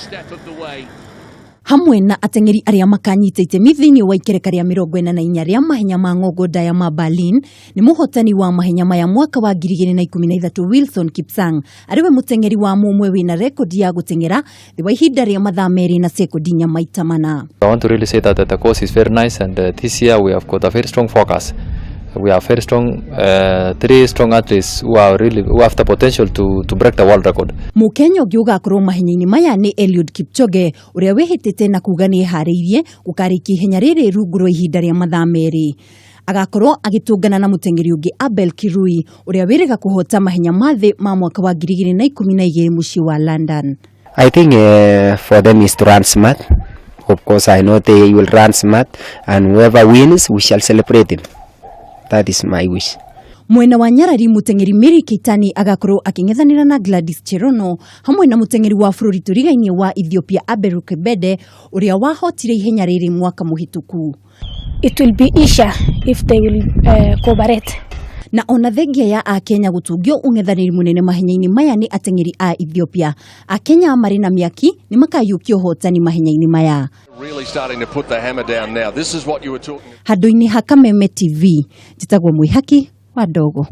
Step of the way. Hamwe na ateng'eri arĩa makanyita itemi thĩinĩ wa ikereka rĩa 44 rĩa mahenya ma ng'ongo ndaya ma Berlin nĩ mũhotani wa mahenya maya mwaka wa 2013 Wilson Kipsang, arĩ we mũteng'eri wa mũmwe wĩna rekondi ya gũteng'era thĩ wa ihinda rĩa mathaa 2 na sekondi 4 maita 4. I want to really say that the course is very nice, and this year we have got a very strong focus. We have very strong, three strong athletes who are really who have the potential to break the world record. Mũkenya ũngĩ ũgakorwo mahenya-inĩ maya nĩ Eliud Kipchoge, ũrĩa wĩhĩtĩte na kuga nĩ eharĩirie gũkarĩkia ihenya rĩrĩ rungu rwa ihinda rĩa mathaa 2. Agakorwo agĩtũngana na mũteng'eri ũngĩ Abel Kirui, ũrĩa wĩrĩga kũhota mahenya ma thĩ ma mwaka wa 2012 mũciĩ wa London. I think for them is to run smart. Of course, I know they will run smart, and whoever wins, we shall celebrate him. That is my wish. Mwena wa nyarari, mũteng'eri Mary Keitany agakorwo akĩng'ethanĩra na Gladys Cherono hamwe na mũteng'eri wa bũrũri tũrigainie wa Ethiopia Aberu Kebede, ũrĩa wahotire ihenya rĩrĩ mwaka mũhĩtũku. It will be easier if they will cooperate. Na ona thengia ya akenya gũtungio ũng'ethanĩri mũnene mahenya-inĩ maya nĩ ateng'eri a Ethiopia, akenya marĩ na mĩaki nĩ makayũkia ũhotani mahenya-inĩ maya. Really starting to put the hammer down now. This is what you were talking Handũ-inĩ ha Kameme TV, njĩtagwo Mwĩhaki wa Ndogo.